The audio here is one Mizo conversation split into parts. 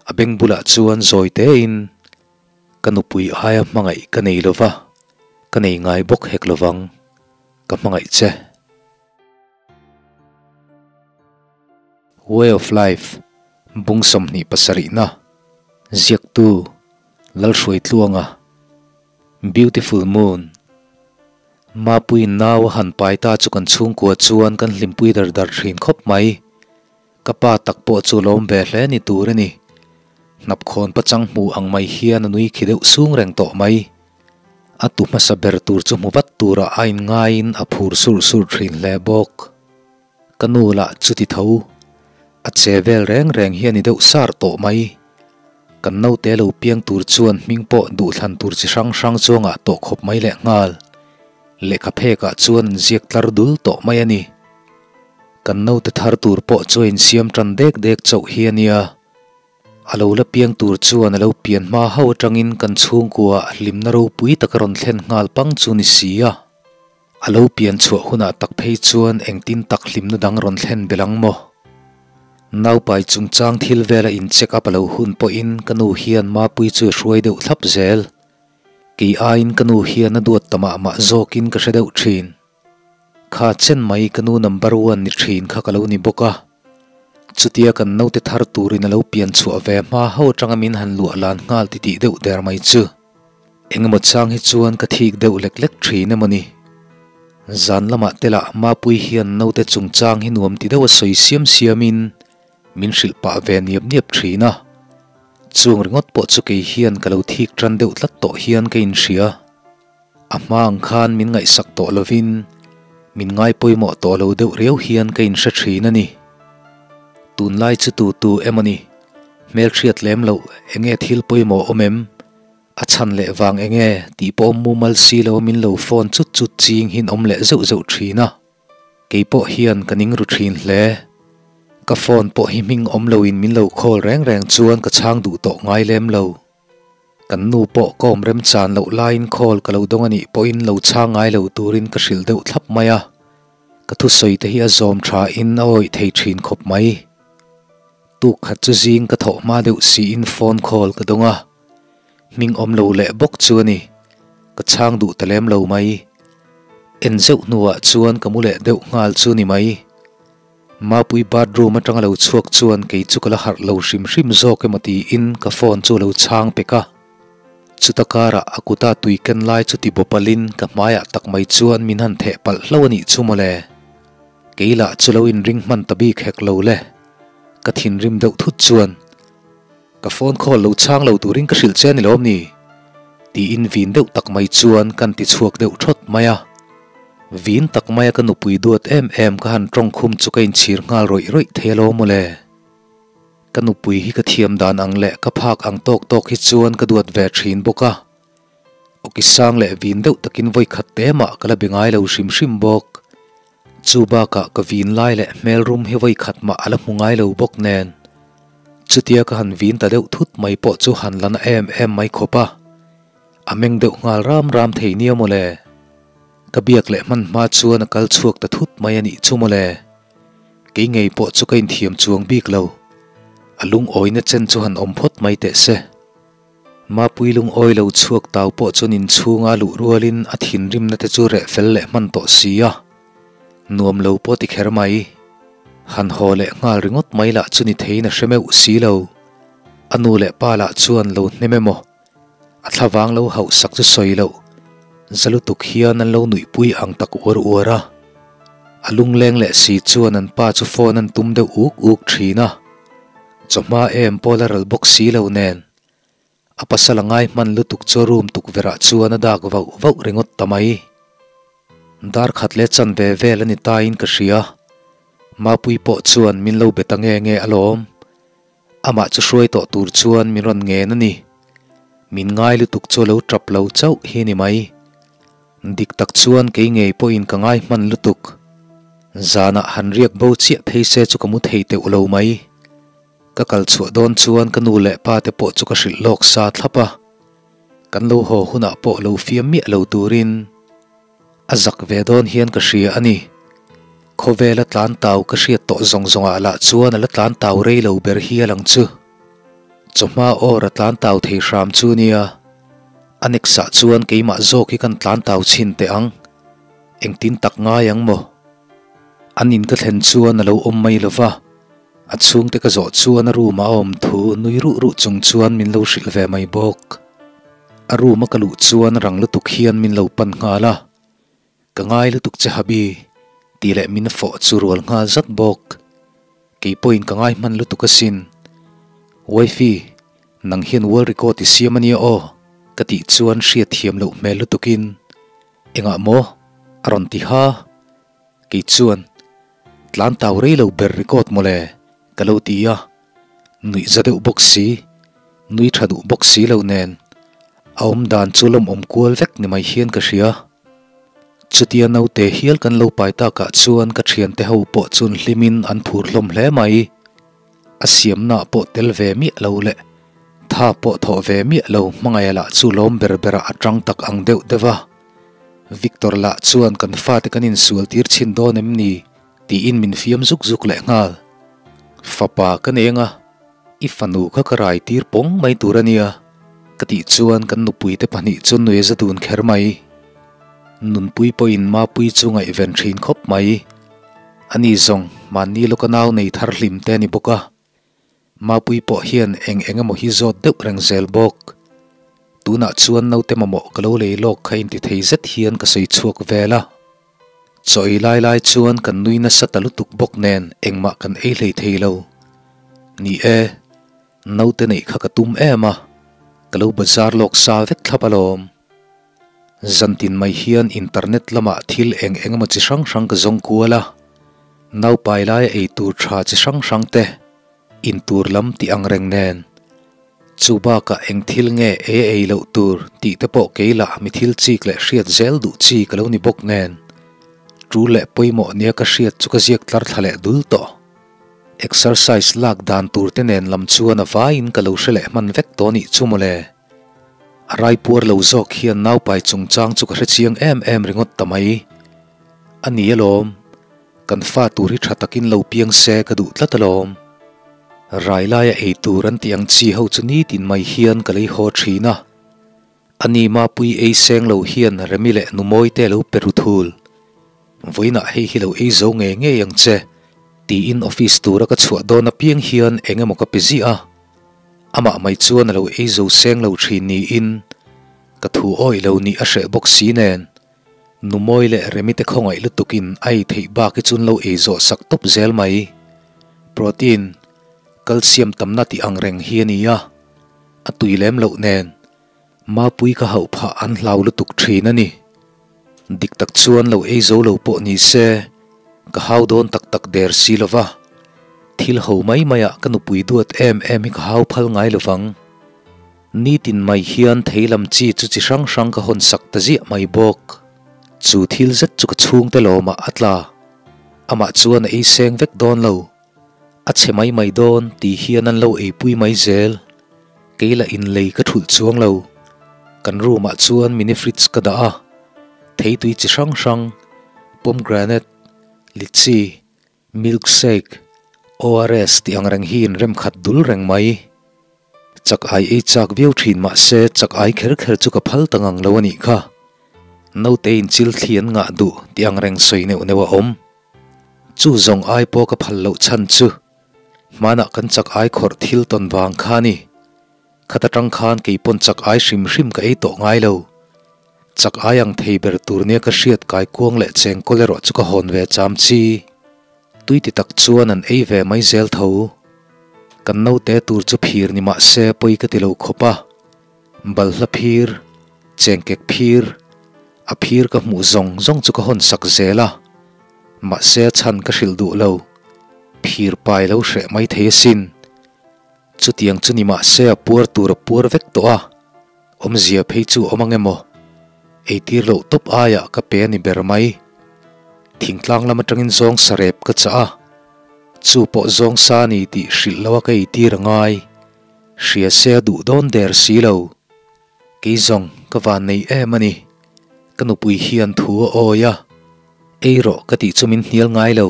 A beng bulah chuan zawi tein, Ka nupui aia hmangaih ka nei lo va, ka nei ngai bawk hek lo vang, ka hmangaih che. Way of Life, Bung 27na, Ziaktu, Lalhruaitluanga, Beautiful Moon, Mapuiin nau a han pai ta chu kan chhungkua chuan kan hlimpui dar dar thin khawp mai. Ka pa tak pawh chu lawm ve hle ni tur a ni. Hnapkhawn pachang hmu ang mai hian a nui khi deuh sung reng tawh mai. A tu hmasa ber tur chu hmu vat turah a inngaiin a phur surh surh thin hle bawk. Ka nu lah chuti tho. A che vel reng reng hi a ni deuh sar tawh mai. Kan naute lo piang tur chuan hming pawh duhthlan tur chi hrang hrang chuangah tawh khawp mai leh nghal. Lehkha phekah chuan an ziak tlar dul tawh mai a ni. Kan naute thar tur pawh chu a insiam tan dek dek chauh hi a nia. A lo la piang tur chuan a lo pian hma ho atangin kan chhungkua hlimna ropui tak a rawn thlen nghal pang chu ni si a. A lo pian chhuah hunah tak phei chuan engtin tak hlimna dang rawn thlen belh ang maw? Naupai chungchang thil vela in check up a lo hun pawhin ka nu hian Mapui chu a hruai deuh thlap zel. Kei aiin ka nu hian a duat ta mah mah zawkin ka hre deuh thin. Kha chen mai ka nu number one ni thin kha ka lo ni bawk a. Chutia kan naute thar turin a lo pian chhuah ve hma ho atanga min han luah lan nghal titih deuh der mai chu. Engemaw chang hi chuan ka thik deuh lek lek thin emaw ni. Zan lamah te lah Mapui hian naute chungchang hi nuam ti deuh a sawi siam siamin min hrilh pah ve niap niap thin a. Chung ringawt pawh chu kei hian ka lo thik tan deuh tlat tawh hian ka inhria. A hma ang khan min ngaihsak tawh lovin min ngai pawimawh tawh lo deuh riau hian ka inhre thin a ni. Tunlai chu tu tu emaw ni? Hmelhriat lem loh enge thil pawimawh awm em? A chhan leh vang enge tih pawh awm mumal si lo min lo phone chut chut ching hin awm leh zeuh zeuh thin a. Kei pawh hian ka ning ru thin hle. Ka phone pawh hi hming awm loin min lo call reng reng chuan ka chhang duh tawh ngai lem lo. Kan nu pawh ka awm remchan loh laiin call ka lo dawng a nih pawhin lo chhang ngai lo turin ka hrilh deuh thlap mai a, ka thusawi te hi a zawm tha in a awih thei thin khawp mai. Tuk khat chu zing ka thawh hma deuh siin phone call ka dawng a, hming awm lo leh bawk chu a ni, ka chhang duh ta lem lo mai. En zeuh hnuah chuan ka mu leh deuh nghal chu ni mai. Mapui bathroom atanga lo chhuak chuan kei chu ka la harh lo hrim hrim zawk emaw tiin ka phone chu a lo chhang pek a. Chuta karah a kuta tui ken lai chu ti bawpalin ka hmaiah tak mai chuan min han theh palh hlo a nih chu mawle. Kei lah chu lo inring hman ta bik hek lo le. Ka thinrim deuh thut chuan ka phone call lo chhang lo turin ka hrilh che a ni lawm ni? Tiin vin deuh tak mai chuan kan ti chhuak deuh thawt mai a. Vin tak maia ka nupui duat em em ka han tawng khum chu ka inchhir nghal rawih rawih thei alo mawle. Ka nupui hi ka thiam dan ang leh ka phak ang tawk tawk hi chuan ka duat ve thin bawk a. Awki sang leh vin deuh takin vawi khat te mah ka la be ngai lo hrim hrim bawk. Chu bakah ka vin lai leh hmel rum hi vawi khat mah a la hmu ngai lo bawk nen. Chutia ka han vin ta deuh thut mai pawh chu han la na em em mai khawp a. A meng deuh nghal ram ram thei nia mawle. Ka biak leh hman hma chuan a kal chhuak ta thut mai a nih chu mawle. Kei ngei pawh chu ka inthiam chuang bik lo. A lungawina chen chu han awm phawt mai teh se. Mapui lungawi lo chhuak tau pawh chuan inchhunga luh rualin a thinrimna te chu reh fel leh hman tawh si a. Nuam lo pawh ti kher mai. Han haw leh nghal ringawt mai lah chu ni theiin a hre meuh si lo. A nu leh pa lah chuan lo hnem emaw? A thlavang lo hauh sak chu sawi loh, za lutuk hian an lo nuihpui ang tak uar uar a. A lungleng leh si chuan an pa chu phone an tum deuh uk uk thin a. Chawhma em pawh la ral bawk si lo nen. A pasal a ngai hman lutuk chu room tukverh ah chuan a dak vauh vauh ringawt ta mai. Dar khat leh chanve vel a ni tain ka hria. Mapui pawh chuan min lo be ta nge nge alawm. Amah chu hruai tawh tur chuan min rawn ngen a ni. Min ngai lutuk chu lo tap lo chauh hi ni mai. Dik tak chuan kei ngei pawhin ka ngai hman lutuk. Zanah han riak bo chiah phei se chu ka mu thei teuh lo mai. Ka kal chhuah dawn chuan ka nu leh pa te pawh chu ka hrilh lawk sa thlap a. Kan lo haw hunah pawh lo fiam miah lo turin. A zak ve dawn hian ka hria a ni. Khawvela tlan tau ka hriat tawh zawng zawngah lah chuan a la tlan tau rei lo ber hial ang chu. Chawhma awr a tlan tau thei hram chu nia, a next ah chuan keimah zawk hi kan tlan tau chhin teh ang, engtin tak ngai ang maw? An in ka thlen chuan a lo awm mai lo va, a chhungte ka zawh chuan a room ah a awm thu nui ruh ruh chung chuan min lo hrilh ve mai bawk. A room a ka luh chuan rang lutuk hian min lo pan nghal a. Ka ngai lutuk che Habi, tih leh min fawh chu rual nghal zat bawk. Kei pawhin ka ngai hman lutuk asin. Wifey, nang hian world record i siam ania aw, ka tih chuan hriat thiam loh hmel lutukin, Engah maw? a rawn ti ha. Kei chuan, Tlan tau rei lo ber record mawle, ka lo ti a. Nuih za deuh bawk si, nui tha duh bawk si lo nen, a awm dan chu lawmawm kual vek ni mai hian ka hria. Chutia naute hial kan lo pai takah chuan ka thiante ho pawh chun hlimin an phur hlawm hle mai. A siamna pawh tel ve miah lo leh tha pawh thawh ve miah lo hmangaih lah chu lawm ber berah a tang tak ang deuh deuh a. Victor lah chuan kan fate kan insual tir chhin dawn em ni? Tiin min fiam zuk zuk leh nghal. Fapa ka nei anga, i fanu kha ka rai tir pawng mai tur a nia, ka tih chuan kan nupui te pahnih chu nui a za dun kher mai. Nunpui pawhin Mapui chu ngaihven thin khawp mai. Ani zawng mahni lawka nau nei thar hlim te a ni bawk a. Mapui pawh hian eng eng emaw hi zawt deuh reng zel bawk. Tunah chuan naute mamawh ka lo lei lawk kha inti thei zet hian ka sawi chhuak vel a. Chaw ei lai lai chuan kan nui nasa ta lutuk bawk nen engmah kan ei hlei thei lo. Ni e, naute neih kha ka tum em a, ka lo bazar lawk sa vek thlap alawm. Zantin mai hian internet lamah thil eng eng emaw chi hrang hrang ka zawng kual a, naupai laia ei tur tha chi hrang hrang te, in tur lam tih ang reng nen. Chu bakah eng thil nge ei ei loh tur tih te pawh kei lah mi thil chik leh hriat zel duh chi ka lo ni bawk nen. Tul leh pawimawh nia ka hriat chu ka ziak tlar thla leh dul tawh. Exercise lak dan tur te nen lam chuan a vaiin ka lo hre leh hman vek tawh nih chu mawle. A raipuar lo zawk hian naupai chungchang chu ka hre chiang em em ringawt ta mai. A ni alawm, kan fa tur hi tha takin lo piang se ka duh tlat alawm. Rai laia ei tur an tih ang chi ho chu nitin mai hian ka lei haw thin a. A ni Mapui ei seng lo hian Remi leh Numawi te lo pe ru thul. Vawiinah hei hi lo ei zo ngei ngei ang che, tiin office tura ka chhuah dawn apiang hian eng emaw ka pe ziah a. Amah mai chuan a lo ei zo seng lo thin niin ka thu awih lo nih a hreh bawk si nen, Numawi leh Remi te khawngaih lutukin a ei theih bak hi chun lo ei zawh sak tawp zel mai. Protein, calcium tamna tih ang reng hi a ni a, a tui lem loh nen Mapui ka hauh phah an hlau lutuk thin a ni. Dik tak chuan lo ei zo lo pawh ni se, ka hau dawn tak tak der si lo va. Thil ho mai maiah ka nupui duat em em hi ka hau phal ngai lo vang. Nitin mai hian thei lam chi chu chi hrang hrang ka hawn sak ta ziah mai bawk. Chu thil zet chu ka chhungte lawmah a tla. Amah chuan a ei seng vek dawn lo. A chhe mai mai dawn tih hian an lo eipui mai zel. Kei lah inlei ka thulh chuang lo. Kan room ah chuan mini fridge ka dah a, theitui chi hrang hrang, pomegranate, litchi, milk shake, ORS tih ang reng hi inrem khat dul reng mai. Chak ai ei chak viau thin mah se chak ai kher kher chu ka phal ta ngang lo a nih kha. Naute in chil thli an ngah duh tih ang reng sawi neuh neuh a awm. Chu zawng ai pawh ka phal loh chhan chu hmanah kan chak ai khawrh thil tawn vang kha a ni. Khat atang khan kei pawn chak ai hrim hrim ka ei tawh ngai lo. Chak ai ang thei ber tur nia ka hriat kai kuang leh chengkawl erawh chu ka hawn ve cham chi. Tui ti tak chuan an ei ve mai zel tho. Kan naute tur chu phir ni mah se pawi ka ti lo khawp a. Balhla phir, chengkek phir, a phir ka hmuh zawng zawng chu ka hawn sak zel a, mahse a chhan ka hrilh duh lo. Phir pai lo hreh mai thei asin. Chutiang chu ni mahse a puar tur a puar vek tawh a, awmzia phei chu awm ang emaw? Eitir loh tawp aiah ka pe a ni ber mai. Thingtlang lam atangin zawng sarep ka chah a, chu pawh zawng sa a ni tih hrilh loa ka eitir a ngai. Hria se a duh dawn der si lo. Kei zawng ka van nei em a ni. Ka nupui hian thu a awi a, ei rawh ka tih chu min hnial ngai lo.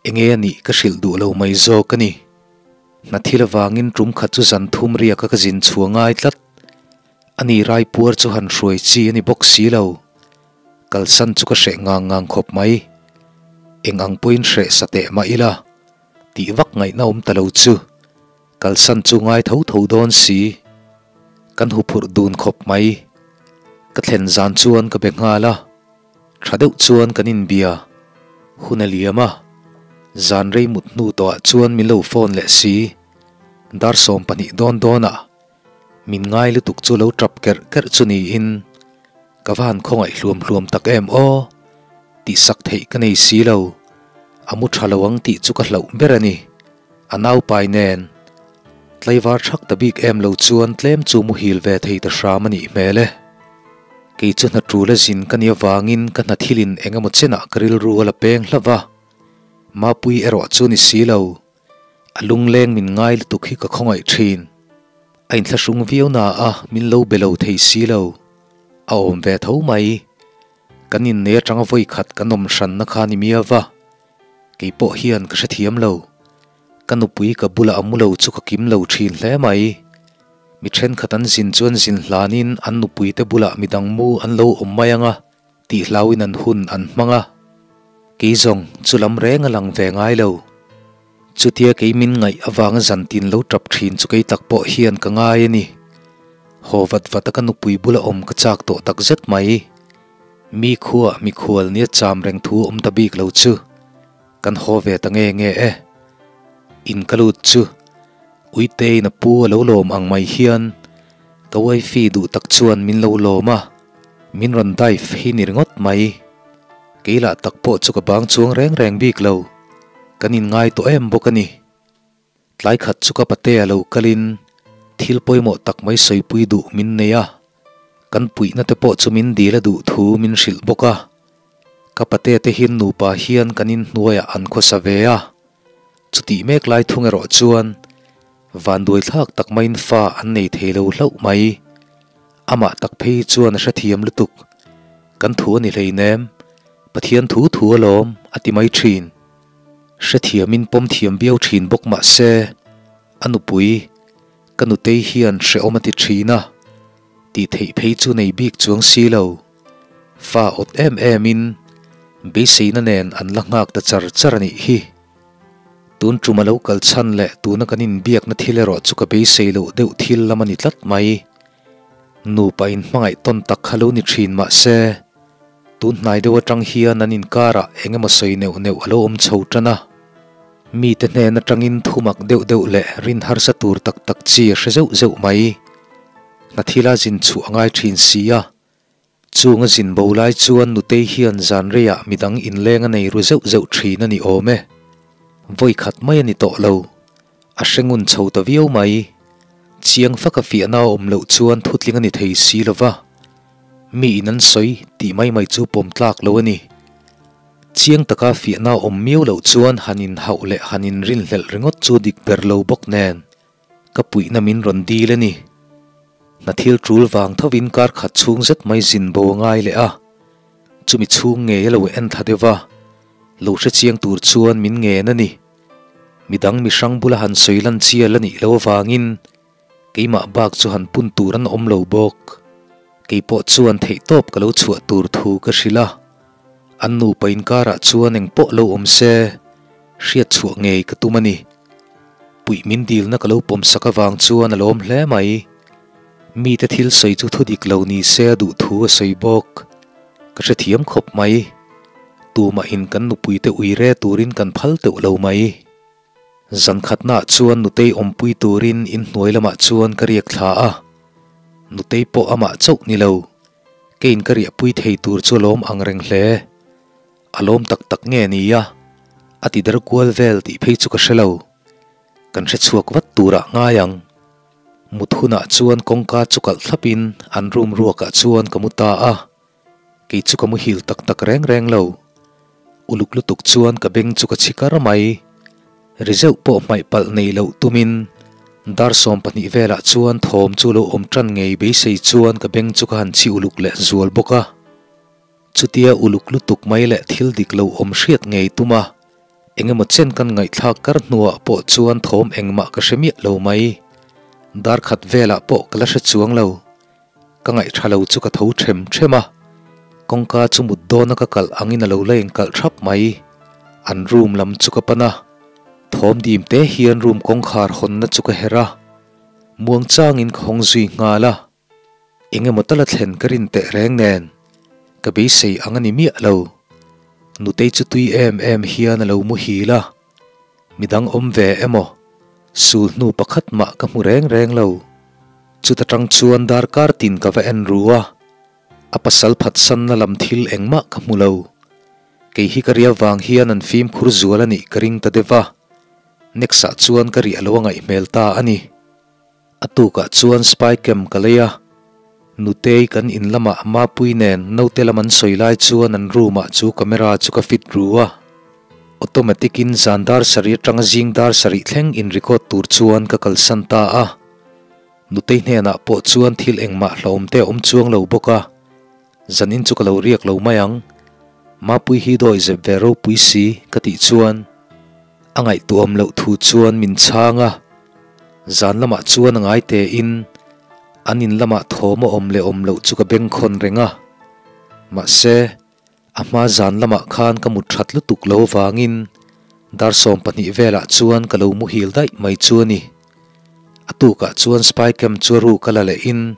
Enge a nih ka hrilh duh lo mai zawk a ni. Hna thil avangin tum khat chu zan thum riaka ka zin chhuah ngai tlat. Ani rai puar chu han hruai chi a ni bawk si lo. Kalsan chu ka hreh ngang ngang khawp mai. Eng ang pawhin hreh sa teh mah ila, tih vak ngaihna awm ta lo chu. Kalsan chu ngai tho tho dawn si. Kan huphurh dun khawp mai. Ka thlen zan chuan ka be nghal a. Tha deuh chuan kan inbia hun a liam a, zan rei mut hnu tawhah chuan min lo phone leh si. Dar 20 dawn dawnah min ngai lutuk chu lo tap kerh kerh chu niin ka va han khawngaih hluam hluam tak em aw tihsak theih ka nei si lo. A mu tha lo ang tih chu ka hlauh ber a ni. A naupai nen tlaivar thak ta bik em lo chuan tlem chu muhil ve thei ta hram a nih hmel e. Kei chu hna tul a zin ka nih avangin ka hna thilin eng emaw chenah ka rilru a la peng hlauh va, Mapui erawh chu ni si lo. A lungleng min ngai lutuk hi ka khawngaih thin. A inthlahrung viau na a min lo be lo thei si lo. A awm ve tho mai. Kan innei atanga vawi khat kan awm hranna kha ni miau va. Kei pawh hian ka hrethiam lo. Ka nupui ka bulah a mu lo chu ka kim lo thin hle mai. Mi thenkhat an zin chuan zin hlanin an nupuite bulah midang mu an lo awm mai ang a tih hlauin an hun an hmang a. Kei zawng chu lam reng a lang ve ngai lo. Chutia kei min ngaih avanga zantin lo tap thin chu kei tak pawh hian ka ngai a ni. Haw vat vata ka nupui bula awm ka chak tawh tak zet mai. Mi khuaa mikhual nia cham reng thu awm ta bik lo chu kan haw ve ta nge nge e. In ka lut chu Uiteiin a pu a lo lawm ang mai hian ka wifey duh tak chuan min lo lawm a, min rawn dive hi ni ringawt mai. Kei lah tak pawh chu ka bang chuang reng reng bik lo, kan inngai tawh em bawk a ni. Tlai khat chu ka patea lo kalin thil pawimawh tak mai sawipui duh min nei a, kan puihna te pawh chu min dil a duh thu min hrilh bawk a. Ka patea te hian nupa hian kan inhnuaiah an khawsa ve a, chutih mek lai thung erawh chuan vanduai thlak tak maiin fa an nei thei lo hlauh mai. Amah tak phei chuan a hrethiam lutuk, Kan thu a ni hleinem, Pathian thu thu alawm a ti mai thin. Hrethiamin pawm thiam viau thin bawk mah se, a nupui, ka nutei hian hrehawm a ti thin a, tih theih phei chu nei bik chuang si lo. Fa awt em emin beiseina nen an la nghak ta char char a nih hi. Tun tum a lo kal chhan leh tuna kan inbiakna thil erawh chu ka beisei loh deuh thil lam a ni tlat mai. Nupa inhmangaih tawn tak kha lo ni thin mah se, Tun hnai deuh atang hian an inkarah eng emaw sawi neuh neuh a lo awm chho tan a. Mite hnen atangin thumak deuh deuh leh rin harsa tur tak tak chi a hre zeuh zeuh mai. Hna thila zin chhuah a ngai thin si a. Chung a zin bo lai chuan Nutei hian zan reiah midang inleng a nei ru zeuh zeuh thin a ni awm e. Vawi khat mai a ni tawh lo. A hre ngun chho ta viau mai. Chiang faka fiahna a awm loh chuan thutling a ni thei si lo va. Mi in an sawi tih mai mai chu pawm tlak lo a ni. Chiang taka fiahna awm miau loh chuan han inhauh leh han inrinhlelh ringawt chu dik ber lo bawk nen ka puihna min rawn dil a ni. Hna thil tul vang thovin kar khat chhung zet mai zin bo a ngai leh a, chumi chhung ngei a lo en thla deuh va, lo hre chiang tur chuan min ngen a ni. Midang mihrang bula han sawi lan chial a nih loh avangin Keimah bak chu han pun tur an awm lo bawk. Kei pawh chuan theihtawp ka lo chhuah tur thu ka hrilh a. An nupa inkarah chuan eng pawh lo awm se, hriat chhuah ngei ka tum a ni. Puih min dilna ka lo pawmsak avang chuan a lawm hle mai. Mite thil sawi chu thudik lo ni se a duh thu a sawi bawk. Ka hrethiam khawp mai. Tumahin kan nupuite uire turin kan phal teuh lo mai. Zan khatnaah chuan Nutei awmpui turin inhnuai lamah chuan ka riak thla a, Nutei pawh amah chauh ni lo, keiin ka riahpui thei tur chu a lawm ang reng hle. A lawm tak tak nge nia, a ti der kual vel tih phei chu ka hre lo. Kan hre chhuak vat turah ngai ang. Mut hunah chuan kawngka chu kalh thlapin an room ruakah chuan ka mu ta a. Kei chu ka muhil tak tak reng reng lo. Uluk lutuk chuan ka beng chu ka chhi kar mai. Ri zeuh pawh hmaih palh nei loh tumin dar 20 velah chuan thawm chu lo awm tan ngei beisei chuan ka beng chu ka han chhi uluk leh zual bawk a. Chutia uluk lutuk mai leh thil dik lo awm hriat ngei tuma. Engemaw chen kan ngaihthlak kar hnuah pawh chuan thawm engmah ka hre miah lo mai. Dar khat velah pawh ka la hre chuang lo. Ka ngaihṭha lo chu ka tho ṭhem ṭhem a, kawngka chu mut dawna ka kalh angin a lo la inkalh ṭhap mai. An room lam chu ka pan a, thawm dim te hian room kawngkhar hawnna chu ka herh a, muangchangin ka hawng zui nghal a. Engemaw tala thlen ka rin teh reng nen ka beisei ang a ni miah lo. Nutei chu tui em em hian a lo muhil a, midang awm ve emaw sul hnu pakhat mah ka hmu reng reng lo. Chuta tang chuan darkar tin ka va en ru a, a pasal phatsanna lam thil engmah ka hmu lo. Kei hi ka ria vang hian an fimkhur zual a nih ka ring ta deuh a, next ah chuan ka riah lo a ngaih hmel ta a ni. A tukah chuan spy cam ka lei a, Nutei kan in lamah Mapui nen naute lam an sawi lai chuan an room ah chu camera chu ka fit ru a, automatic in zan dar sarih atanga zing dar sarih thleng in record tur chuan ka kalsan ta a. Nutei hnenah pawh chuan thil engmah hlauhawm te a awm chuang lo bawk a, zanin chu ka lo riak lo mai ang, Mapui hi dawi zep ve ropui si ka tih chuan a ngaihtuahawm loh thu chuan min chhang a, zan lamah chuan a ngai tein an in lamah thawm a awm leh awm loh chu ka bengkhawn reng a, mahse A hma zan lamah khan ka mut that lutuk lo vangin dar 12 velah chuan ka lo muhil daih mai chu a ni. A tukah chuan spy cam chu a ruk a la lehin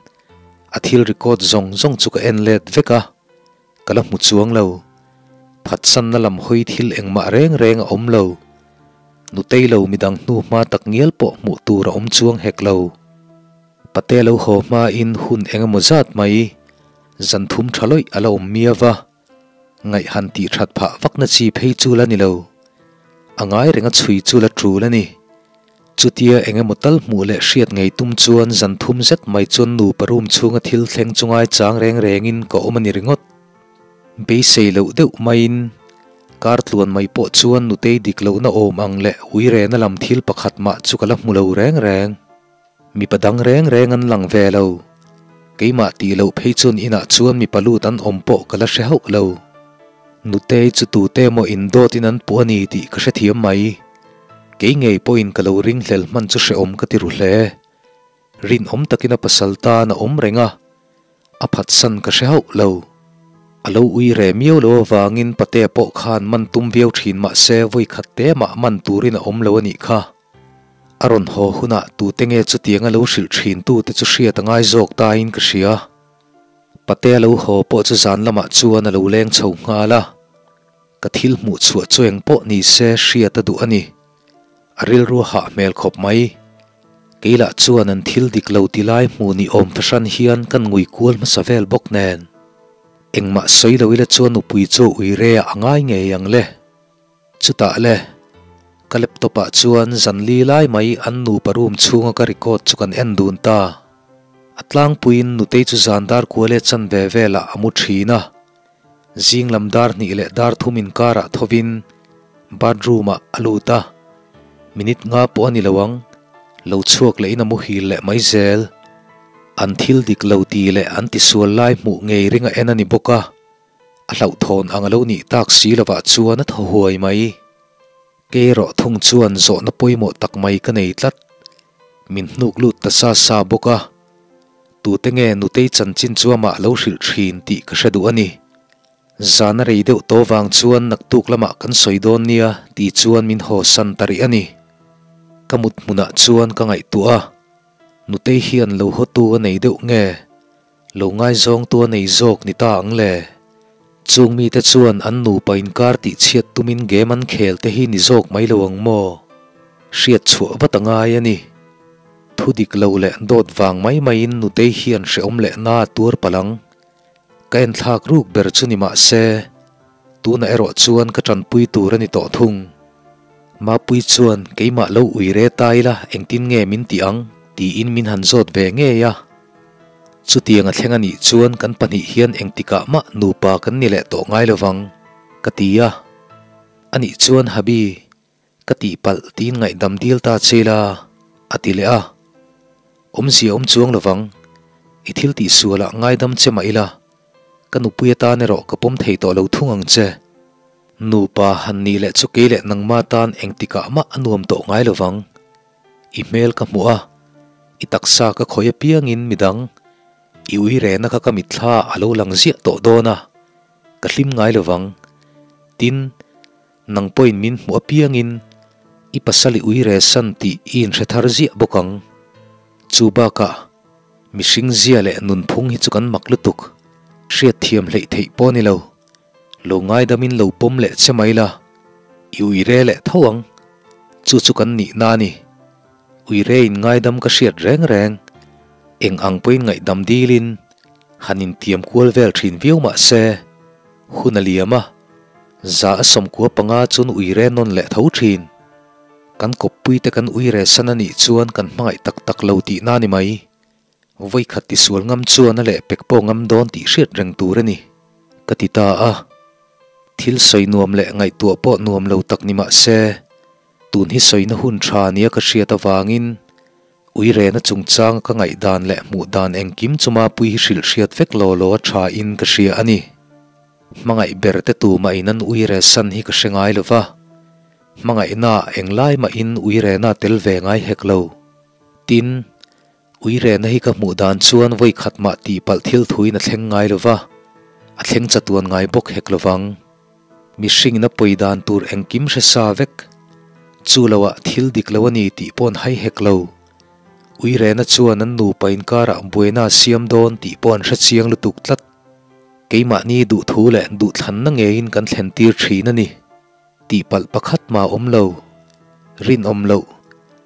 a thil record zawng zawng chu ka en let vek a, ka la hmu chuang lo. Phatsanna lam hawi thil engmah reng reng a awm lo. Nutei lo midang hnu hma tak ngial pawh hmuh tur a awm chuang hek lo. Pate lo haw hmain hun eng emaw zat mai zan thum tha lawih a la awm miau va, ngaih han tih that phah vakna chi phei chu la ni lo. A ngai reng a chhui chu la tul a ni. Chutia eng emaw tal hmuh leh hriat ngei tum chuan zan thum zet mai chuan nupa room chhunga thil thleng chu ngaichang reng rengin ka awm a ni ringawt. Beisei loh deuh maiin kar tluan mai pawh chuan nutei dik lohna awm ang leh uirena lam thil pakhat mah chu ka la hmu lo reng reng. Mipa dang reng reng an lang ve lo. Keimah tih loh phei chuan inah chuan mipa lut an awm pawh ka la hre hauh lo. Nutei chu tute emaw indawtin an puh a ni tih ka hrethiam mai. Kei ngei pawhin ka lo ringhlel hman chu hrehawm ka ti ru hle. Rinawm takin a pasal tan a awm reng a, a phatsan ka hre hauh lo. A lo ui re miau lo avangin patea pawh khan man tum viau thin mah se vawi khat te mah man turin a awm lo a nih kha. A rawn haw hunah tute nge chutianga lo hrilh thin tute chu hriat a ngai zawk tain ka hria. Patea lo haw pawh chu zan lamah chuan a lo leng chho nghal a. Ka thil hmuh chhuah chu eng pawh ni se hriat a duh a ni. A rilru a hah hmel khawp mai. Kei lah chuan an thil dik lo ti lai hmuh ni awm fahran hian kan ngui kual hmasa vel bawk nen. Engmah sawi lo ila chuan nupui chu ui re ah a ngai ngei ang le. Chutah le, ka laptop ah chuan zan li lai mai an nupa room chhunga ka record chu kan en dun ta. A tlangpuiin nutei chu zan dar kua leh chan ve velah a mu thin a. Zing lam dar hnih leh dar thum inkarah thovin bathroom ah a lut a. Minute nga pawh a ni lo ang, lo chhuak lehin a muhil leh mai zel. An thil dik lo ti leh an tisual lai hmuh ngei ring a en a ni bawk a. A hlauhthawn ang a lo nih tak si lovah chuan a thaw huai mai. Kei erawh thung chuan zawhna pawimawh tak mai ka nei tlat. Min hnuk lut ta sa sa bawk a. Tute nge Nutei chanchin chu amah lo hrilh thin tih ka hre duh a ni. Zan a rei deuh tawh vang chuan naktuk lamah kan sawi dawn nia tih chuan min haw san ta rih a ni. Ka mut hmunah chuan ka ngaihtuah a, Nutei hian lo hawtu a nei deuh nge? Lo ngaizawngtu a nei zawk ni ta ang le. Chung mite chuan an nupa inkar tih chhiat tumin game an khel te hi ni zawk mai lo ang maw? Hriat chhuah vat a ngai a ni. Thu dik lo leh dawt vang mai maiin nutei hian hrehawm leh na a tuar palh ang. Ka enthlak ruk ber chu ni mah se, tunah erawh chuan ka tanpui tur a ni tawh thung. Mapui chuan keimah lo ui re ta ila engtin nge min tih ang tiin min han zawt ve ngei a. Chutiang a thleng a nih chuan kan pahnih hian engtikah mah nupa kan ni leh tawh ngai lovang, ka ti a. A nih chuan Habi, ka tihpalh tiin ngaihdam dil ta che ila, a ti leh a. Awmzia awm chuang lovang, i thil tihsualah ngaidam che mah ila, ka nupui atan erawh ka pawm thei tawh lo thung ang che. Nupa han nih leh chu kei leh nangma tan engtikah mah a nuam tawh ngai lovang. I hmel ka hmuh a, i taksa ka khawih apiangin midang i ui rehna kha ka mitthla a lo lang ziah tawh dawn a, ka hlim ngai lovang. Tin, nang pawhin min hmuh apiangin i pasal i ui reh san tih i inhre thar ziah bawk ang. Chu bakah mihring zia leh nunphung hi chu kan mak lutuk, hriatthiam hleih theih pawh a ni lo. Lo ngaidamin lo pawm leh che mai la, i uire leh tho ang. Chu chu kan nihna a ni. Uire in ngaidam ka hriat reng reng. Eng ang pawhin ngaihdam dilin han intiam kual vel thin viau mah se, hun a liam a, za a sawmkua panga chun uire nawn leh tho thin. Kan kawppuite kan uire san a nih chuan kan hmangaih tak tak lo tihna a ni mai. Vawikhat tisual ngam chuan a lehpek pawh ngam dawn tih hriat reng tur a ni, ka ti ta a. Thil sawi nuam leh ngaihtuah pawh nuam lo tak ni mah se, tun hi sawina hun tha nia ka hriat avangin Uirena chungchanga ka ngaihdan leh hmuh dan engkim chu Mapui hi hrilh hriat vek law law a tha in ka hria a ni. Hmangaih ber te tumah in an uire san hi ka hre ngai lo va, hmangaihna englai mahin uirena tel ve ngai hek lo. Tin, Uirehna hi ka hmuh dan chuan vawi khat mah tihpalh thil thuin a thleng ngai lo va, a thleng chatuan ngai bawk hek lo vang. Mihringin a pawi dan tur engkim hre sa vek. Chu loah thil dik lo a ni tih pawh an hai hek lo. Uirehna chuan an nupa inkarah buaina a siam dawn tih pawh an hre chiang lutuk tlat. Keimahni duhthu leh duhthlanna ngeiin kan thlentir thin a ni. Tihpalh pakhat mah awm lo, rinawm loh,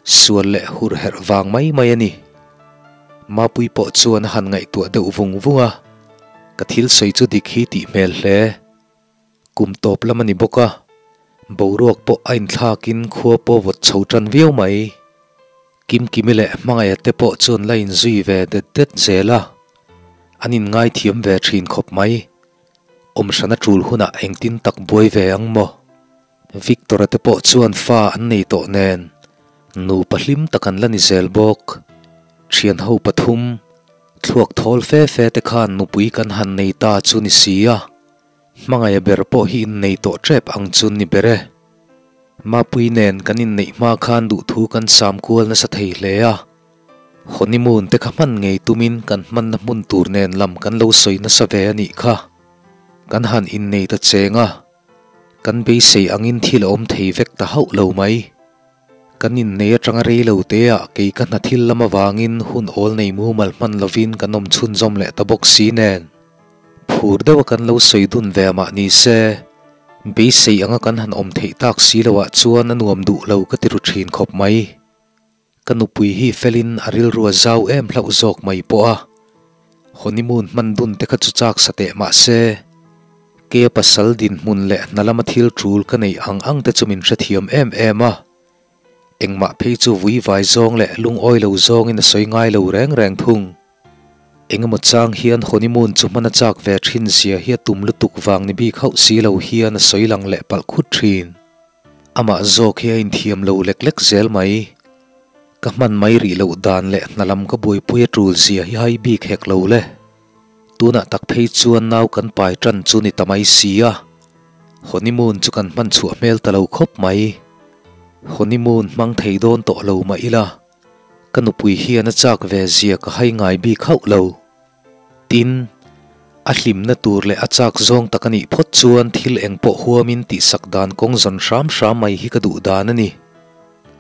sual leh hur herh vang mai mai a ni. Mapui pawh chuan a han ngaihtuah deuh vung vung a, ka thil sawi chu dik hi tih hmel hle. Kum tawp lam a ni bawk a, boruak pawh a inthlakin khua pawh vawt chho tan viau mai. Kimkimi leh Hmangaih te pawh chuan la inzui ve det det zel a, an inngaithiam ve thin khawp mai. Awm hrana tul hunah engtin tak buai ve ang maw? Victor-a te pawh chuan fa an nei tawh nen nupa hlim tak an la ni zel bawk. Thianho pathum, thluak thawl fe fe te khan nupui kan han nei ta chu ni si a, hmangaih ber pawh hi innei tawh tep ang chu ni ber e. Mapui nen kan inneih hma khan duhthu kan sam kual nasa thei hle a. Honeymoon te kha hman ngei tumin kan hmanna hmun tur nen lam kan lo sawi nasa ve a nih kha. Kan han innei ta cheng a, kan beisei angin thil a awm thei vek ta hauh lo mai. Kan innei atanga rei lo te ah kei ka hna thil lam avangin hun awl nei mumal hman lovin kan awm chhunzawm leh ta bawk si nen. Phur deuha kan lo sawi dun ve mah ni se, beisei anga kan han awm theih tak si loah chuan a nuam duh lo ka ti ru thin khawp mai. Ka nupui hi felin a rilru a zau em hlauh zawk mai pawh a, honeymoon hman dun te kha chu chak sa teh mah se, keia pasal dinhmun leh hna lama thil tul ka neih ang ang te chu min hrethiam em em a, engmah phei chu vui vai zawng leh lungawi lo zawngin a sawi ngai lo reng reng thung. Engemaw chang hian honeymoon chu hman a chak ve thin zia hi a tum lutuk vang ni bik hauh si lo hian a sawi lang leh palh khut thin. Amah zawk hi a inthiam lo lek lek zel mai. Ka hman mai rih loh dan leh hna lam ka buaipui a tul zia hi hai bik hek lo le. Tunah tak phei chuan nau kan pai tan chu ni ta mai si a. Honeymoon chu kan hman chhuah hmel ta lo khawp mai. Honeymoon hmang thei dawn tawh lo mah ila, ka nupui hian a chak ve zia ka hai ngai bik hauh lo. Tin, a hlimna tur leh a chak zawng tak a nih phawt chuan thil eng pawh huamin tihsak dan kawng zawn hram hram mai hi ka duh dan a ni.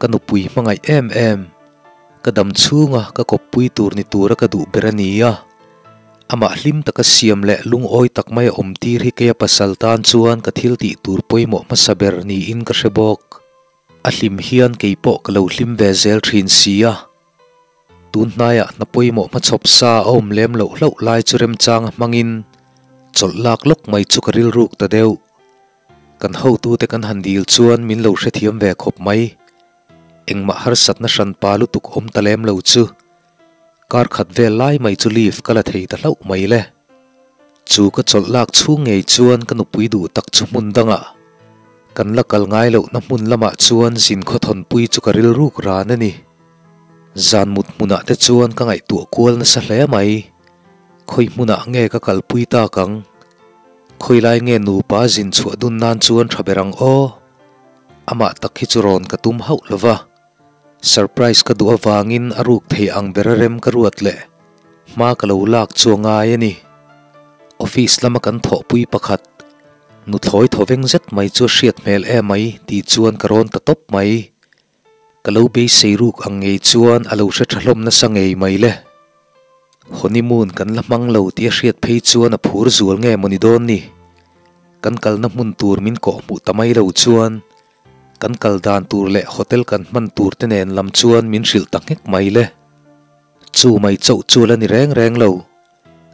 Ka nupui hmangaih em em, ka dam chhunga ka kawppui tur ni tura ka duh ber a ni a. Amah hlim taka siam leh lungawi tak mai a awm tir hi keia pasal tan chuan ka thil tih tur pawimawh hmasa ber niin ka hre bawk. A hlim hian kei pawh ka lo hlim ve zel thin si a. Tun hnaiah hna pawimawh hmachhawp sa a awm lem loh hlauh lai chu remchang a hmangin chawlh lak lawk mai chu ka rilruk ta deuh. Kan hotute kan han dil chuan min lo hrethiam ve khawp mai. Engmah harsatna hranpa lutuk awm ta lem lo chu kar khat vel lai mai chu leave ka la thei ta hlauh mai le. Chu ka chawlh lak chhung ngei chuan ka nupui duh tak chu hmun dangah kan la kal ngai lohna hmun lamah chuan zin khawthawnpui chu ka rilruk ran a ni. Zan mut hmunah te chuan ka ngaihtuah kual nasa hle mai. Khawi hmunah nge ka kalpui tak ang? Khawilai nge nupa zin chhuah dun nan chuan tha ber ang aw? Amah tak hi chu rawn ka tum hauh lo va, surprise ka duh avangin a ruk thei ang bera rem ka ruat leh hma ka lo lak chu a ngai a ni. Office lama kan thawhpui pakhat, nuthlawi thawveng zet mai chu a hriat hmel em mai tih chuan ka rawn ta tawp mai. Ka lo beisei ruk ang ngei chuan a lo hre tha hlawm nasa ngei mai le. Honeymoon kan la hmang lo tih a hriat phei chuan a phur zual nge maw ni dawn ni? Kan kalna hmun tur min kawh hmuh ta mai lo chuan kan kal dan tur leh hotel kan hman tur te nen lam chuan min hrilh ta nghek mai le. Chu mai chauh chu la ni reng reng lo.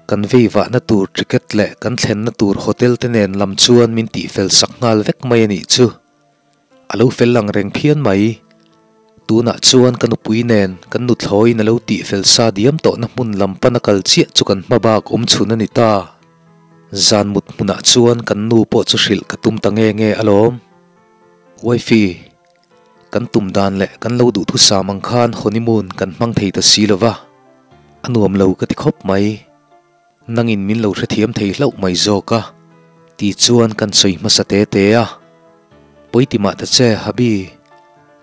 Kan vei vahna tur ticket leh kan thlenna tur hotel te nen lam chuan min tihfel sak nghal vek mai a nih chu. A lo fel lang reng phian mai. Tunah chuan ka nupui nen kan nuthlawiin a lo tih fel sa diam tawhna hmun lam pana kal chiah chu kan hma bak awm chhun a ni ta. Zan mut hmunah chuan kan nu pawh chu hrilh ka tum ta nge nge alawm. Wifey, kan tum dan leh kan lo duhthusam ang khan honeymoon kan hmang thei ta si lo va, a nuam lo ka ti khawp mai. Nangin min lo hrethiam thei hlauh mai zawk a, ti chuan kan sawi hmasa te te a. Pawi mah ta che, Habi.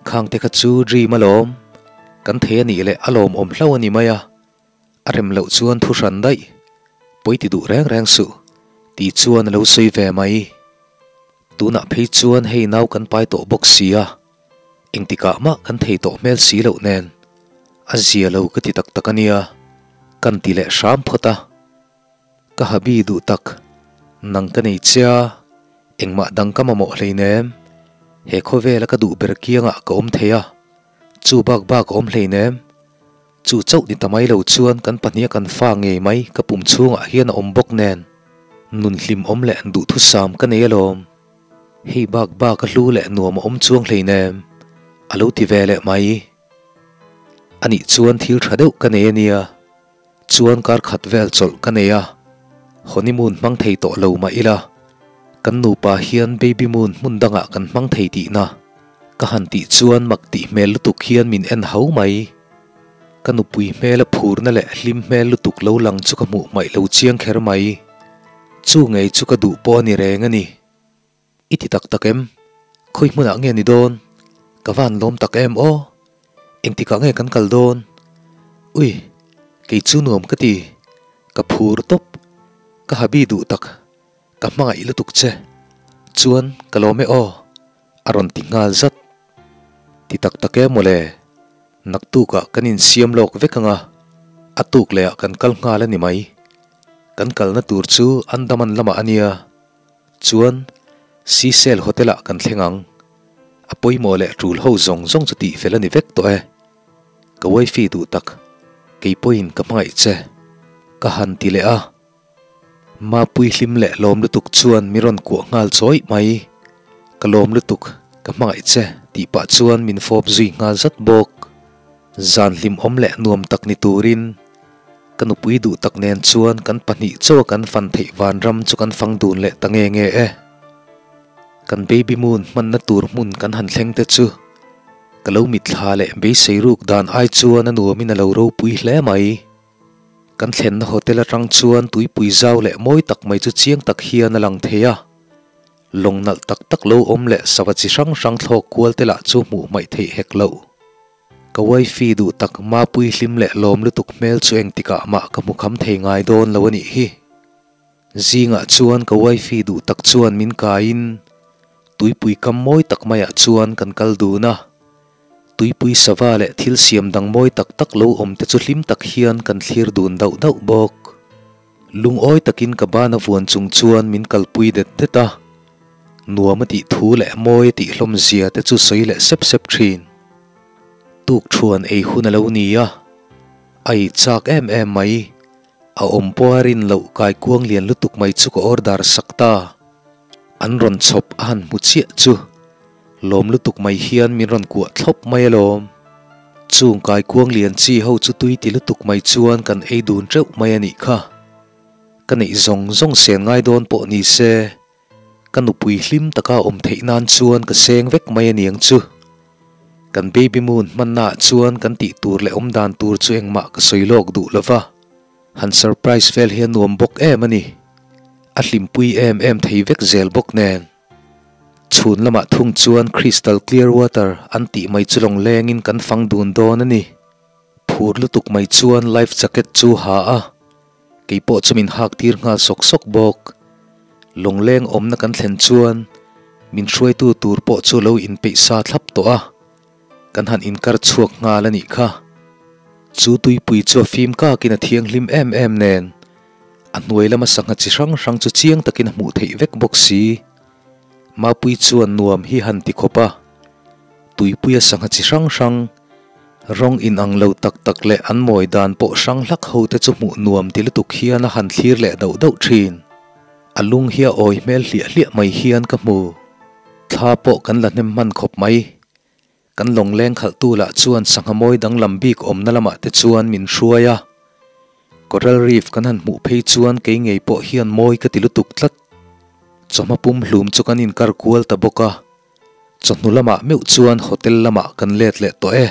Khang te kha chu dream alawm. Kan thei a nih leh a lawmawm hlauh a ni mai a. A rem loh chuan thu hran daih. Pawi ti duh reng reng suh, ti chuan a lo sawi ve mai. Tunah phei chuan hei nau kan pai tawh bawk si a, engtikah mah kan thei tawh hmel si loh nen. A zia lo ka ti tak tak a nia, kan ti leh hram phawt a. Ka habi duh tak, nang ka nei che a, engmah dang ka mamawh hleinem. He khawvela ka duh ber kiangah ka awm thei a, chu bak bak a awm hleinem. Chu chauh ni ta mai lo chuan kan pahniha kan fa ngei mai ka pum chhungah hian a awm bawk nen, nun hlimawm leh duhthusam ka nei alawm. Hei bak bak a hlu leh nuam a awm chuang hleinem, a lo ti ve leh mai. Anih chuan thil tha deuh ka nei a nia, chuan kar khat vel chawlh ka nei a, honeymoon hmang thei tawh lo mah ila, kan nupa hian baby moon hmun dangah kan hmang thei tihna ka han tih chuan mak tih hmel lutuk hian min en hau mai. Ka nupui hmela phurna leh hlim hmel lutuk lo lang chu ka hmuh hmaih lo chiang kher mai. Chu ngei chu ka duh pawh a ni reng a ni. I ti tak tak em? Khawi hmunah nge ni dawn? Ka van lawm tak em aw? Engtikah nge kan kal dawn? Ui, kei chu nuam ka ti. Ka phur tawp. Ka habi duh tak. Ka hmangaih lutuk che. Chuan ka lawm e aw. A rawn ti nghal zat. Ti tak tak em mawle? Naktukah kan insiam lawk vek ang a, a tuk lehah kan kal nghal a ni mai. Kan kalna tur chu Andaman lamah a nia. Chuan, Seashell Hotel-ah kan thleng ang. A pawimawh leh tul ho zawng zawng chu tihfel a ni vek tawh e. Ka wifey duh tak, kei pawhin ka hmangaih che. Ka han ti leh a. Mapui hlim leh lawm lutuk chuan mi rawn kuah nghal chawih mai. Ka lawm lutuk, ka hmangaih che tih pah chuan min fawp zui nghal zat bawk. Zan hlimawm leh nuam tak ni turin ka nupui duh tak nen chuan kan pahnih chaw kan fan theih vanram chu kan fang dun leh ta nge nge e. Kan baby moon hmanna tur hmun kan han thleng te chu ka lo mitthla leh beisei ruk dan ai chuan a nuamin a lo ropui hle mai. Kan thlenna hotel atang chuan tuipui zau leh mawi tak mai chu chiang tak hian a lang thei a. Lawng nalh tak tak lo awm leh sava chi hrang hrang thlawk kual te lah chu hmuh hmaih theih hek loh. Ka wifey duh tak Mapui hlim leh lawm lutuk hmel chu engtikah mah ka hmu kham thei ngai dawn lo a nih hi. Zingah chuan ka wifey duh tak chuan min kaiin tuipui kam mawi tak maiah chuan kan kal dun a. Tuipui sava leh thil siam dang mawi tak tak lo awm te chu hlim tak hian kan thlir dun dauh dauh bawk. Lungawi takin ka bana vuan chung chuan min kalpui det det a, nuam a tih thu leh mawi a tih hlawm zia te chu sawi leh sep sep thin. Tuk thuan ei hun a lo ni a, a ei chak em em mai. A awm pawh a rin loh kaikuang lian lutuk mai chu ka order sak ta. An rawn chhawp a han hmu chiah chu lawm lutuk mai hian min rawn kuah thlawp mai alawm. Chung kaikuang lian chi ho chu tui ti lutuk mai chuan kan ei dun teuh mai a nih kha. Ka neih zawng zawng sen ngai dawn pawh ni se, ka nupui hlim taka awm theih nan chuan ka seng vek mai a niang chu. Kan baby moon hmannaah chuan kan tih tur leh awm dan tur chu engmah ka sawi lawk duh lo va, han surprise vel hi a nuam bawk em a ni. A hlimpui em em thei vek zel bawk nen. Chhun lamah thung chuan crystal clear water an tih mai chu lawng lengin kan fang dun dawn a ni. Phur lutuk mai chuan life jacket chu ha a, kei pawh chu min hak tir nghal sawk sawk bawk. Lawngleng awmna kan thlen chuan min hruaitu tur pawh chu lo inpeih sa thlap tawh a, kan han inkar chhuak nghal a nih kha. Chu tuipui chu a fim kakin a thianghlim em em nen, a hnuai lama sangha chi hrang hrang chu chiang takin a hmuh theih vek bawk si. Mapui chuan nuam hi han ti khawp a, tuipuia sangha chi hrang hrang, rawng inang lo tak tak leh an mawi dan pawh hrang hlak ho te chu hmuh nuam ti lutuk hian a han thlir leh dauh dauh thin. A lung hi a awi hmel hliah hliah mai hian ka hmu. Thla pawh kan la hnem hman khawp mai. Kan lawngleng khalhtu lah chuan sangha mawi danglam bik awmna lamah te chuan min hruai a. Coral reef kan han hmuh phei chuan kei ngei pawh hian mawi ka ti lutuk tlat. Chawhma pum hlum chu kan inkar kual ta bawk a. Chawhnu lamah meuh chuan hotel lamah kan let leh tawh e.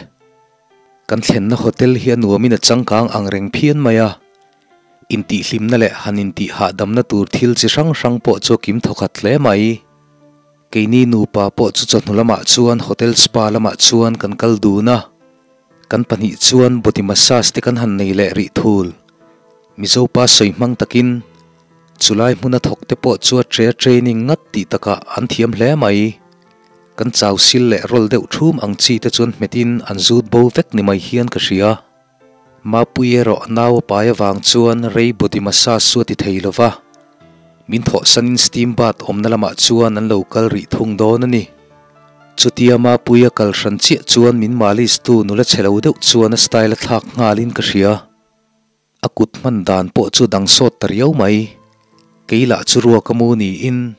Kan thlenna hotel hi a nuamin a changkang ang reng phian mai a. Intihhlimna leh han intihhahdamna tur thil chi hrang hrang pawh chu a kim thawkhat hle mai. Keini nupa pawh chu chawhnu lamah chuan hotel spa lamah chuan kan kal dun a, kan pahnih chuan body massage te kan han nei leh rih thul. Mizo pa sawi hmang takin chulai hmuna thawk te pawh chu a tre training ngat tih takah an thiam hle mai. Kan chau sil leh rawl deuh thum ang chi te chuan hmetin an zut bo vek ni mai hian ka hria. Mapui erawh nau a pai avang chuan rei body massage chu a ti thei lo va, min thawhsanin steam bath awmna lamah chuan an lo kal rih thung dawn a ni. Chutia Mapui a kal hran chiah chuan min malis tu nula chhe lo deuh chuan a style a thlak nghalin ka hria. A kut hman dan pawh chu dang sawt ta riau mai. Kei lah chu ruak a mu niin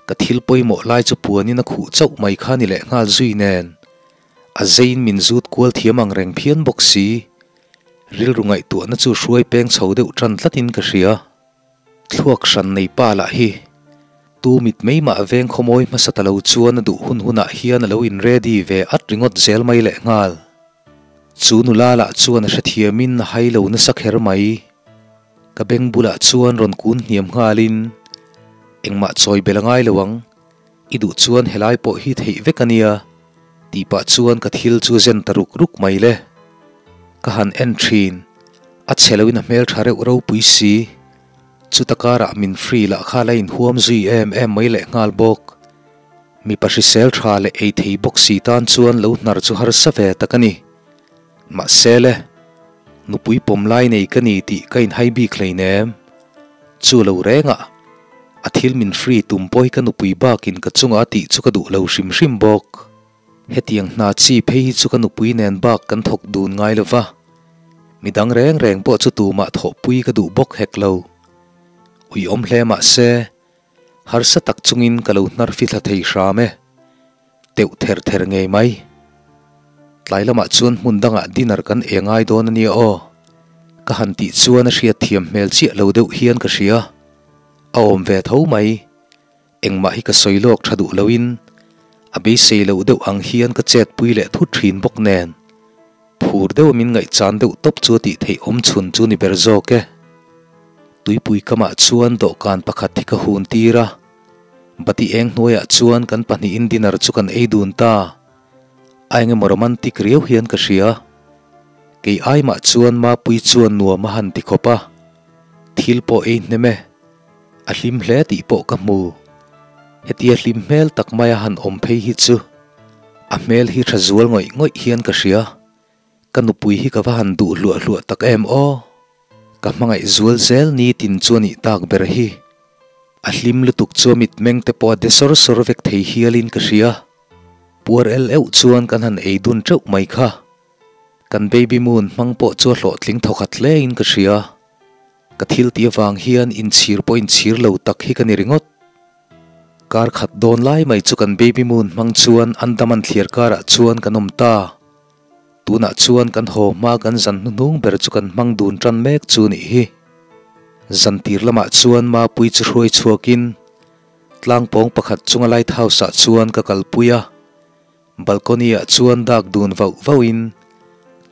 ka thil pawimawh lai chu puanin a khuh chauh mai kha ni leh nghal zui nen. A zeiin min zut kual thiam ang reng phian bawk si. Rilru ngaihtuahna chu hruai peng chho deuh tan tlatin ka hria. Thluak hran nei pa lah hi tu mit mai mah veng khawmawi hmasa ta lo chuan a duh hun hunah hian a lo in ready ve at ringawt zel mai leh nghal. Chu nula lah chuan a hrethiamin a hai lo nasa kher mai. Ka beng bulah chuan rawn kun hniam nghalin engmah chawi bel a ngai lo ang. I duh chuan helai pawh hi theih vek a nia, tih pah chuan ka thil chu zen ta ruk ruk mai le. Ka han en thin, a chhe loin a hmel tha reuh ropui si. Chuta karah min free lah kha la inhuam zui em em mai leh nghal bawk. Mipa hrisel tha leh ei thei bawk si tan chuan lo hnar chu harsa ve tak a ni. Mahse le, nupui pawm lai nei ka ni tih ka inhai bik hleinem. Chu lo rengah, a thil min free tum pawh hi ka nupui bakin ka chunga a tih chu ka duh lo hrim hrim bawk. Hetiang hna chi phei hi chu ka nupui nen bak kan thawk dun ngai lo va, midang reng reng pawh chu tumah thawhpui ka duh bawk hek lo. Uiawm hle mah se, harsa tak chungin ka lo hnar fithla thei hram e. Teuh ther ther ngei mai. Tlai lamah chuan hmun dangah dinner kan e ngai dawn a nia aw. Ka han tih chuan a hriat thiam hmel chiah lo deuh hian ka hria. A awm ve tho mai. Engmah hi ka sawi lawk tha duh loin a beisei loh deuh ang hian ka chet pui leh thut thin bawk nen. Phur deuh min ngaihchan deuh tawp chu a tih theih awm chhun chu ni ber zawk e. Tuipui kamah chuan dawhkan pakhat hi ka hun tir a. Bati eng hnuaiah chuan kan pahnihin dinner chu kan ei dun ta. A engemaw romantic riau hian ka hria. Kei ai mah chuan Mapui chuan nuam a han ti khawp a. Thil pawh ei hnem e. A hlim hle tih pawh ka hmu. Hetia hlim hmel tak maia han awm phei hi chu a hmel hi tha zual ngawih ngawih hian ka hria. Ka nupui hi ka va han duh hluah hluah tak em aw. Ka hmangaih zual zel nitin chu a nih tak ber hi. A hlim lutuk chu a mitmeng te pawh a de sawr sawr vek thei hialin ka hria. Puar el euh chuan kan han ei dun teuh mai kha. Kan baby moon hmang pawh chu a hlawhtling thawkhat hle in ka hria. Ka thil tih avang hian inchhir pawh inchhir lo tak hi ka ni ringawt. Kar khat dawn lai mai chu kan baby moon hmang chuan Andaman thliar karah chuan kan awm ta. Tunah chuan kan haw hma kan zan hnuhnung ber chu kan hmang dun tan mek chu nih hi. Zan tir lamah chuan Mapui chu hruai chhuakin tlangpawng pakhat chunga lighthouse ah chuan ka kalpui a, balcony ah chuan dak dun vauh vauhin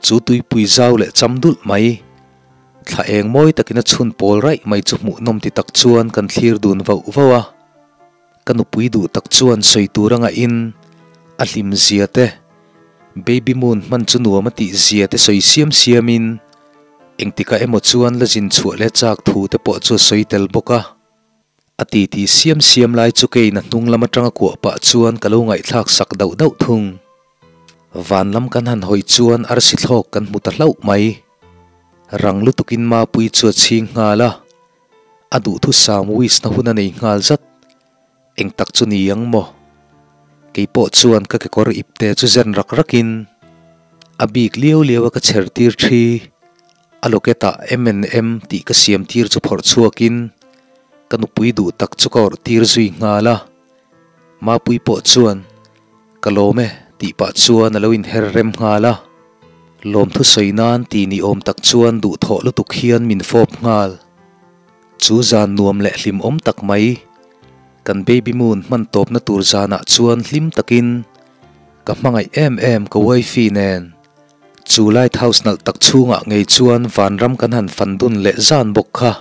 chu tuipui zau leh cham dulh mai. Thla eng mawi takin a chhun pawl raih mai chu hmuhnawm ti tak chuan kan thlir dun vauh vauh a. Ka nupui duh tak chuan sawi tur a ngahin a hlim zia te, baby moon hman chu nuam a tih zia te sawi siam siamin engtikah emaw chuan la zin chhuah leh chak thu te pawh chu a sawi tel bawk a. A titi siam siam lai chu keiin a hnung lam atanga kuah pah chuan ka lo ngaihthlak sak dauh dauh thung. Van lam kan han hawi chuan arsi thlawk kan hmu ta hlauh mai. Rang lutukin Mapuii chu a chhing nghal a, a duhthusam wish na hun a nei nghal zat. Eng tak chu ni ang maw? Kei pawh chuan ka kekawr ipte chu zen rak rakin a bik liau liau a ka chher tir thi. A locket ah M&M tih ka siam tir chu phawrh chhuakin ka nupui duh tak chu ka awrh tir zui nghal a. Mapui pawh chuan Ka lawm e tih pah chuan a lo inher rem nghal a. Lawmthu sawi nan ti ni awm tak chuan duhthawh lutuk hian min fawp nghal. Chu zan nuam leh hlimawm tak mai, kan baby moon hman tawpna tur zanah chuan hlim takin ka hmangaih em em ka wifey nen chu lighthouse nalh tak chhungah ngei chuan vanram kan han fan dun leh zan bawk kha.